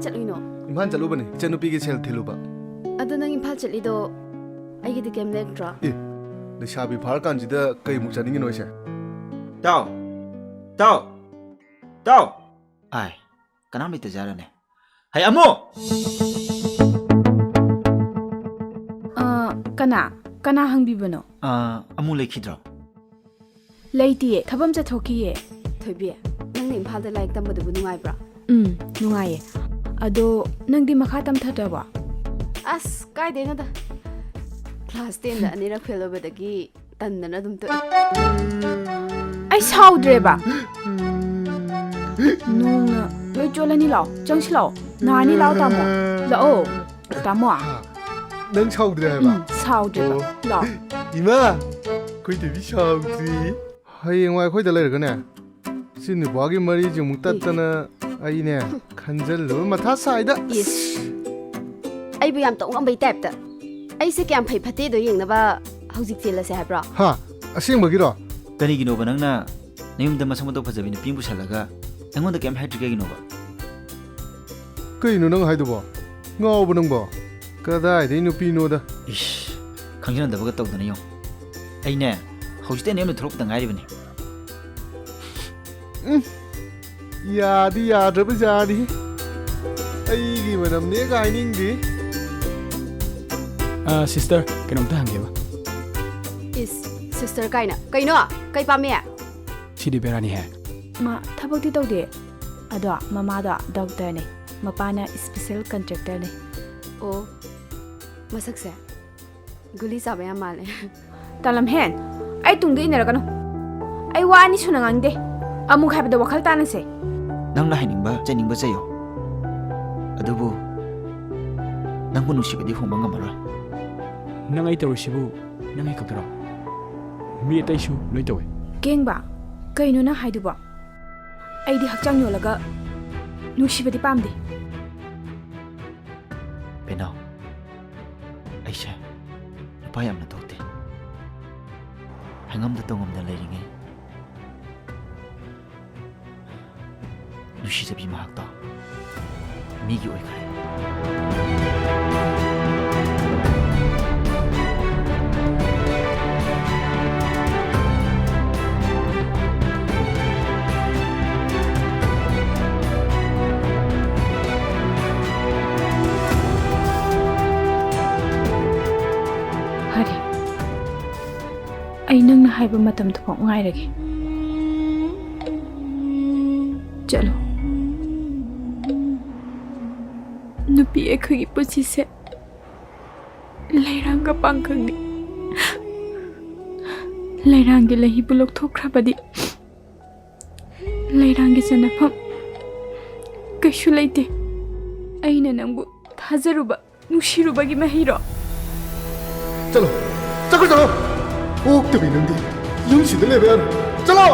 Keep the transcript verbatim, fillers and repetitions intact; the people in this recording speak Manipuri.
ꯆꯠꯂꯨꯏꯅꯣ? ꯏꯝꯐꯥꯜ ꯆꯠꯂꯨꯕꯅꯦ, ꯏꯆꯟꯅꯨꯄꯤꯒꯤ ꯁꯦꯜ ꯊꯤꯜꯂꯨꯕ꯫ ꯑꯗꯣ ꯅꯪ ꯏꯝꯐꯥꯜ ꯆꯠꯂꯤꯗꯣ ꯑꯩꯒꯤꯗꯤ ꯀꯩꯝ ꯂꯩꯔꯛꯇ꯭ꯔꯣ? ꯑꯦ, ꯂꯩꯁꯥꯕꯤ ꯐꯥꯔꯀꯥꯟꯁꯤꯗ ꯀꯩꯃꯨꯛ ꯆꯥꯅꯤꯡꯉꯤꯅꯣ ꯑꯩꯁꯦ? ꯇꯥꯎ! ꯇꯥꯎ! ꯇꯥꯎ! ꯑꯥꯏ, ꯀꯅꯥꯝ ꯂꯩꯇꯖꯥꯔꯅꯦ? ꯍꯩ, ꯑꯃꯨ! ꯑ, ꯀꯅꯥ? ꯀꯅꯥ ꯍꯪꯕꯤꯕꯅꯣ? ꯑ, ꯑꯃꯨ ꯂꯩꯈꯤꯗ꯭ꯔꯣ? ꯂꯩꯇꯤꯌꯦ, ꯊꯕꯛ ꯑꯃ ꯆꯠꯊꯣꯛꯈꯤꯌꯦ꯫ ꯊꯣꯏꯕꯤ, ꯅꯪꯅ ꯏꯝꯐꯥꯜꯗ ꯂꯥꯏꯔꯤꯛ ꯇꯝꯕꯗꯨꯕꯨ ꯅꯨꯡꯉꯥꯏꯕ꯭ꯔꯥ? ꯎꯝ, ꯅꯨꯡꯉꯥꯏꯌꯦ꯫ ꯑꯗꯣ ꯅꯪꯗꯤ ꯃꯈꯥ ꯇꯝꯊꯗ꯭ꯔꯕꯣ? ꯑꯁ, ꯀꯥꯏꯗꯩꯅꯣꯗ꯫ ꯀ꯭ꯂꯥꯁ ꯇꯦꯟꯗ ꯑꯅꯤꯔꯛ ꯐꯦꯜ ꯑꯣꯏꯕꯗꯒꯤ ꯇꯟꯗꯅ ꯑꯗꯨꯝ ꯇꯣꯛꯑꯦ꯫ ꯑꯩ ꯁꯥꯎꯗ꯭ꯔꯦꯕ꯫ ꯅꯣꯡꯅ ꯂꯣꯏ ꯆꯣꯠꯂꯅꯤ, ꯂꯥꯛꯑꯣ, ꯆꯪꯁꯤ ꯂꯥꯛꯑꯣ꯫ ꯅꯥꯔꯅꯤ, ꯂꯥꯛꯑꯣ ꯇꯥꯃꯣ꯫ ꯂꯥꯛꯑꯣ, ꯇꯥꯃꯣ꯫ ꯅꯪ ꯁꯥꯎꯗ꯭ꯔꯦ ꯍꯥꯏꯕ? ꯎꯝ, ꯁꯥꯎꯗ꯭ꯔꯦꯕ꯫ ꯑꯣ꯫ ꯂꯥꯛꯑꯣ꯫ ꯏꯃꯥ, ꯑꯩꯈꯣꯏ ꯊꯣꯏꯕꯤ ꯁꯥꯎꯗ꯭ꯔꯤ꯫ ꯍꯌꯦꯡꯋꯥꯏ ꯑꯩꯈꯣꯏꯗ ꯂꯩꯔꯒꯅꯦ, ꯁꯤ ꯅꯨꯄꯥꯒꯤ ꯃꯔꯤꯁꯦ ꯑꯃꯨꯛ ꯇꯠꯇꯅ ꯑꯩꯅꯦ ꯈꯟꯖꯜꯂꯨꯔ ꯃꯊꯥ ꯁꯥꯏꯗ꯫ ꯏꯁ, ꯑꯩꯕꯨ ꯌꯥꯝ ꯇꯧ ꯉꯝꯕꯩ ꯇꯥꯏꯞꯇ꯫ ꯑꯩꯁꯦ ꯀꯌꯥꯝ ꯐꯩ ꯐꯠꯇꯦꯗꯣ ꯌꯦꯡꯅꯕ ꯍꯧꯖꯤꯛ ꯆꯦꯜꯂꯁꯦ ꯍꯥꯏꯕ꯭ꯔꯣ? ꯍꯥ? ꯑꯁꯦꯡꯕꯒꯤꯔꯣ? ꯀꯔꯤꯒꯤꯅꯣꯕ ꯅꯪꯅ ꯅꯌꯨꯝꯗ ꯃꯁꯛ ꯃꯇꯧ ꯐꯖꯕꯤ ꯅꯨꯄꯤ ꯑꯃ ꯄꯨꯁꯜꯂꯒ ꯑꯩꯉꯣꯟꯗ ꯀꯩꯝ ꯍꯥꯏꯗ꯭ꯔꯤ ꯀꯩꯒꯤꯅꯣꯕ? ꯀꯩꯅꯣ ꯅꯪ ꯍꯥꯏꯗꯨꯕꯣ? ꯉꯥꯎꯕ ꯅꯪꯕꯣ? ꯀꯗꯥꯏꯗꯩ ꯅꯨꯄꯤꯅꯣꯗ? ꯏꯁ, ꯈꯪꯖꯅꯗꯕꯒ ꯇꯧꯗꯅ ꯌꯦꯡꯉꯣ꯫ ꯑꯩꯅꯦ, ꯍꯧꯖꯤꯛꯇ ꯅꯌꯨꯝꯗ ꯊꯣꯛꯂꯛꯄꯗ ꯉꯥꯏꯔꯤꯕꯅꯤ꯫ ꯎꯝ, ꯌꯥꯗꯤ ꯌꯥꯗ꯭ꯔꯕ ꯖꯥꯠꯅꯤ꯫ ꯑꯩꯒꯤ ꯃꯅꯝꯅꯦꯒ ꯍꯥꯏꯅꯤꯡꯗꯦ꯫ ꯑ, ꯁꯤꯁꯇꯔ, ꯀꯩꯅꯣꯝꯇ ꯍꯪꯒꯦꯕ꯫ ꯏꯁ, ꯁꯤꯁꯇꯔ ꯀꯥꯏꯅ꯫ ꯀꯩꯅꯣ? ꯀꯩ ꯄꯥꯝꯃꯤ? ꯁꯤꯗꯤ ꯕꯦꯔꯥꯅꯤꯍꯦ꯫ ꯃꯥ ꯊꯕꯛꯇꯤ ꯇꯧꯗꯦ꯫ ꯑꯗꯣ ꯃꯃꯥꯗꯣ ꯗꯣꯛꯇꯔꯅꯦ, ꯃꯄꯥꯅ ꯏꯁꯄꯤꯁꯦꯜ ꯀꯟꯇ꯭ꯔꯦꯛꯇꯔꯅꯦ꯫ ꯑꯣ, ꯃꯁꯛꯁꯦ ꯒꯨꯂꯤ ꯆꯥꯕ ꯌꯥꯝ ꯃꯥꯜꯂꯦ꯫ ꯇꯥꯂꯝꯍꯦꯟ, ꯑꯩ ꯇꯨꯡꯗ ꯏꯟꯅꯔꯛꯀꯅꯨ꯫ ꯑꯩ ꯋꯥ ꯑꯅꯤ ꯁꯨꯅ ꯉꯥꯡꯅꯤꯡꯗꯦ꯫ ꯑꯃꯨꯛ ꯍꯥꯏꯕꯗ ꯋꯥꯈꯜ ꯇꯥꯅꯁꯦ꯫ ꯅꯪꯅ ꯍꯥꯏꯅꯤꯡꯕ ꯆꯩꯅꯤꯡꯕ ꯆꯩꯌꯣ, ꯑꯗꯨꯕꯨ ꯅꯪꯕꯨ ꯅꯨꯡꯁꯤꯕꯗꯤ ꯍꯣꯡꯕ ꯉꯝꯃꯔꯣꯏ꯫ ꯅꯪ ꯑꯩ ꯇꯧꯔꯤꯁꯤꯕꯨ ꯅꯪ ꯑꯩ ꯈꯛꯇꯔꯣ? ꯃꯤ ꯑꯇꯩꯁꯨ ꯂꯣꯏ ꯇꯧꯋꯦ꯫ ꯀꯦꯡꯕ, ꯀꯩꯅꯣ ꯅꯪ ꯍꯥꯏꯗꯨꯕꯣ? ꯑꯩꯗꯤ ꯍꯛꯆꯥꯡ ꯌꯣꯜꯂꯒ ꯅꯨꯡꯁꯤꯕꯗꯤ ꯄꯥꯝꯗꯦ꯫ ꯄꯦꯅꯥꯎ, ꯑꯩꯁꯦ ꯅꯨꯄꯥ ꯌꯥꯝꯅ ꯊꯣꯛꯇꯦ꯫ ꯍꯥꯏꯉꯝꯗ ꯇꯧꯉꯝꯗ ꯂꯩꯔꯤꯉꯩ ꯅꯨꯡꯁꯤꯖꯕꯤ ꯃꯍꯥꯛꯇꯣ ꯃꯤꯒꯤ ꯑꯣꯏꯈ꯭ꯔꯦ꯫ ꯐꯔꯦ, ꯑꯩ ꯅꯪꯅ ꯍꯥꯏꯕ ꯃꯇꯝꯗꯨꯐꯥꯎ ꯉꯥꯏꯔꯒꯦ꯫ ꯆꯠꯂꯣ꯫ ꯅꯨꯄꯤ ꯑꯩꯈꯣꯏꯒꯤ ꯄꯨꯟꯁꯤꯁꯦ ꯂꯩꯔꯥꯡꯒ ꯄꯥꯡꯒꯪꯅꯤ꯫ ꯂꯩꯔꯥꯡꯒꯤ ꯂꯩꯍꯤꯕꯨ ꯂꯧꯊꯣꯛꯈ꯭ꯔꯕꯗꯤ ꯂꯩꯔꯥꯡꯒꯤ ꯆꯟꯅꯐꯝ ꯀꯩꯁꯨ ꯂꯩꯇꯦ꯫ ꯑꯩꯅ ꯅꯪꯕꯨ ꯊꯥꯖꯔꯨꯕ, ꯅꯨꯡꯁꯤꯔꯨꯕꯒꯤ ꯃꯍꯩꯔꯣ? ꯆꯠꯂꯣ, ꯆꯠꯈ꯭ꯔꯣ, ꯆꯠꯂꯣ꯫ ꯑꯣꯛꯇꯕꯤ ꯅꯪꯗꯤ ꯌꯨꯝꯁꯤꯗ ꯂꯩꯕ ꯌꯥꯔꯣꯏ꯫ ꯆꯠꯂꯣ꯫